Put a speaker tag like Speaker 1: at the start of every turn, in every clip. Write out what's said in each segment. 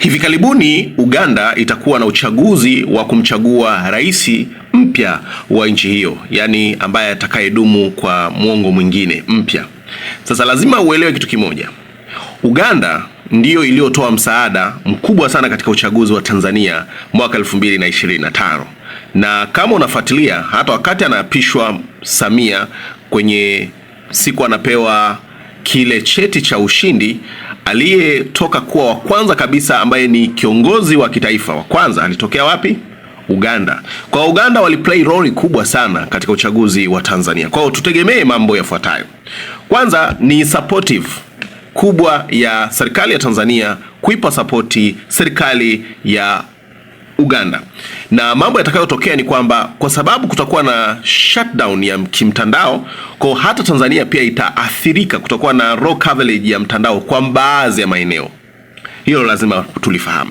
Speaker 1: Hivi karibuni Uganda itakuwa na uchaguzi wa kumchagua rais mpya wa nchi hiyo, yaani ambaye atakayedumu kwa mwongo mwingine mpya. Sasa lazima uelewe kitu kimoja. Uganda ndiyo iliyotoa msaada mkubwa sana katika uchaguzi wa Tanzania mwaka 2025. Na kama unafuatilia hata wakati anaapishwa Samia kwenye siku anapewa kile cheti cha ushindi, aliyetoka kuwa wa kwanza kabisa ambaye ni kiongozi wa kitaifa wa kwanza alitokea wapi? Uganda. Kwa Uganda waliplay role kubwa sana katika uchaguzi wa Tanzania. Kwa hiyo tutegemee mambo yafuatayo. Kwanza ni supportive kubwa ya serikali ya Tanzania kuipa sapoti serikali ya Uganda na mambo yatakayotokea ni kwamba kwa sababu kutakuwa na shutdown ya kimtandao, kwa hata Tanzania pia itaathirika, kutakuwa na low coverage ya mtandao kwa baadhi ya maeneo. Hilo lazima tulifahamu,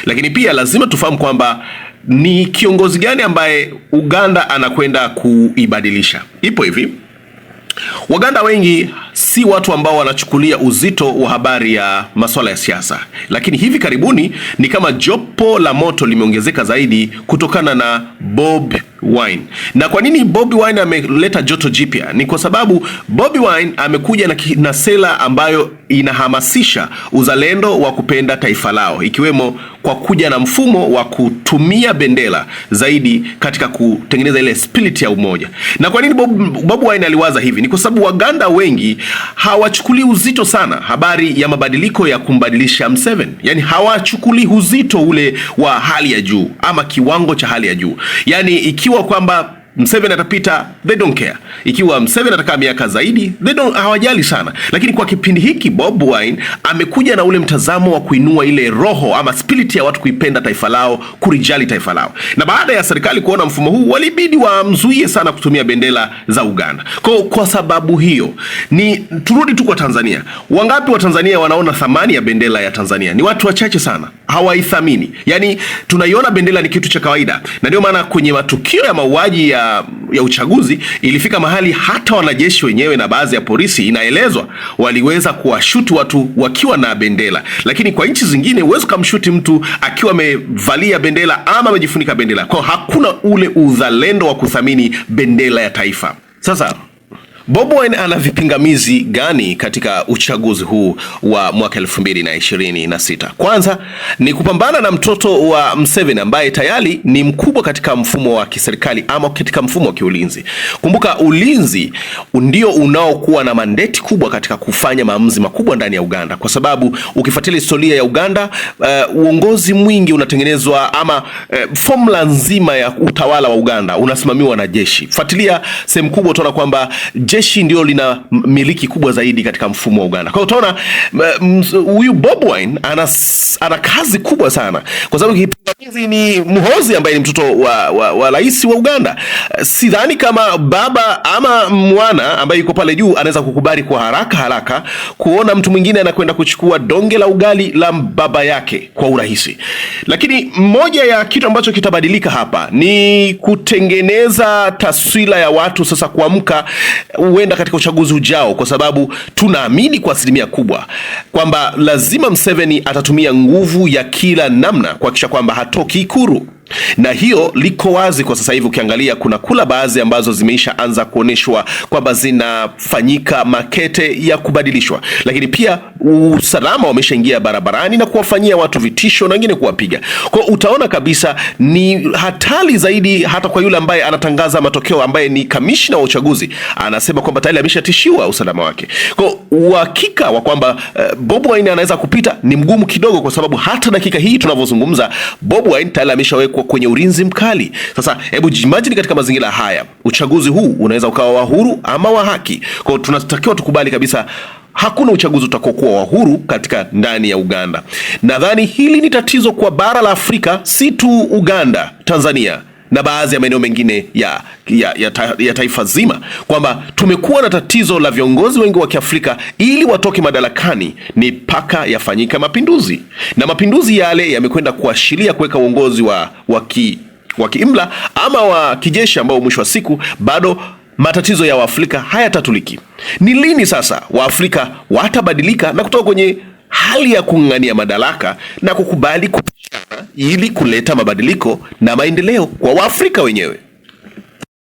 Speaker 1: lakini pia lazima tufahamu kwamba ni kiongozi gani ambaye Uganda anakwenda kuibadilisha. Ipo hivi, Waganda wengi si watu ambao wanachukulia uzito wa habari ya masuala ya siasa, lakini hivi karibuni ni kama jopo la moto limeongezeka zaidi kutokana na Bobi Wine. Na kwa nini Bobi Wine ameleta joto jipya? Ni kwa sababu Bobi Wine amekuja na sera ambayo inahamasisha uzalendo wa kupenda taifa lao, ikiwemo kwa kuja na mfumo wa kutumia bendera zaidi katika kutengeneza ile spirit ya umoja. Na kwa nini Bobi Wine aliwaza hivi? Ni kwa sababu Waganda wengi hawachukulii uzito sana habari ya mabadiliko ya kumbadilisha Museveni, yaani hawachukulii uzito ule wa hali ya juu ama kiwango cha hali ya juu, yaani ikiwa kwamba Museveni atapita, they don't care. Ikiwa Museveni atakaa miaka zaidi, they don't, hawajali sana. Lakini kwa kipindi hiki Bobi Wine amekuja na ule mtazamo wa kuinua ile roho ama spirit ya watu kuipenda taifa lao, kulijali taifa lao. Na baada ya serikali kuona mfumo huu, walibidi wamzuie sana kutumia bendera za Uganda. Kwa sababu hiyo ni turudi tu kwa Tanzania. Wangapi wa Tanzania wanaona thamani ya bendera ya Tanzania? Ni watu wachache sana, hawaithamini. Yaani tunaiona bendera ni kitu cha kawaida, na ndio maana kwenye matukio ya mauaji ya uchaguzi ilifika mahali hata wanajeshi wenyewe na baadhi ya polisi inaelezwa waliweza kuwashuti watu wakiwa na bendera, lakini kwa nchi zingine huwezi kumshuti mtu akiwa amevalia bendera ama amejifunika bendera. Kwa hakuna ule uzalendo wa kuthamini bendera ya taifa. Sasa Bobi Wine ana vipingamizi gani katika uchaguzi huu wa mwaka 2026? Kwanza ni kupambana na mtoto wa Museveni ambaye tayari ni mkubwa katika mfumo wa kiserikali ama katika mfumo wa kiulinzi. Kumbuka ulinzi ndio unaokuwa na mandate kubwa katika kufanya maamuzi makubwa ndani ya Uganda, kwa sababu ukifuatilia historia ya Uganda, uongozi mwingi unatengenezwa ama formula nzima ya utawala wa Uganda unasimamiwa na jeshi. Fuatilia sehemu kubwa utaona kwamba jeshi ndio lina miliki kubwa zaidi katika mfumo wa Uganda. Kwa hiyo utaona huyu Bobi Wine ana kazi kubwa sana, kwa sababu kipingamizi ni Muhoozi ambaye ni mtoto wa rais wa Uganda. Sidhani kama baba ama mwana ambaye yuko pale juu anaweza kukubali kwa haraka haraka kuona mtu mwingine anakwenda kuchukua donge la ugali la baba yake kwa urahisi. Lakini moja ya kitu ambacho kitabadilika hapa ni kutengeneza taswira ya watu sasa kuamka huenda katika uchaguzi ujao, kwa sababu tunaamini kwa asilimia kubwa kwamba lazima Museveni atatumia nguvu ya kila namna kuhakikisha kwamba hatoki Ikulu na hiyo liko wazi kwa sasa hivi. Ukiangalia kuna kula baadhi ambazo zimeisha anza kuonyeshwa kwamba zinafanyika makete ya kubadilishwa, lakini pia usalama wameshaingia barabarani na kuwafanyia watu vitisho na wengine kuwapiga. Kwa utaona kabisa ni hatari zaidi hata kwa yule ambaye anatangaza matokeo, ambaye ni kamishna wa uchaguzi, anasema kwamba tayari ameshatishiwa usalama wake. Kwa uhakika wa kwamba Bobi Wine anaweza kupita ni mgumu kidogo, kwa sababu hata dakika hii tunavyozungumza Bobi Wine tayari ameshawekwa kwenye ulinzi mkali. Sasa hebu imagine katika mazingira haya uchaguzi huu unaweza ukawa wa huru ama wa haki. Kwa hiyo tunatakiwa tukubali kabisa hakuna uchaguzi utakaokuwa wa huru katika ndani ya Uganda. Nadhani hili ni tatizo kwa bara la Afrika, si tu Uganda, Tanzania na baadhi ya maeneo mengine ya taifa zima, kwamba tumekuwa na tatizo la viongozi wengi wa Kiafrika ili watoke madarakani ni paka yafanyika mapinduzi, na mapinduzi yale yamekwenda kuashiria kuweka uongozi wa kiimla ama wa kijeshi ambao mwisho wa siku bado matatizo ya Waafrika hayatatuliki. Ni lini sasa Waafrika watabadilika na kutoka kwenye hali ya kung'ang'ania madaraka na kukubali kupishana ili kuleta mabadiliko na maendeleo kwa Waafrika wenyewe.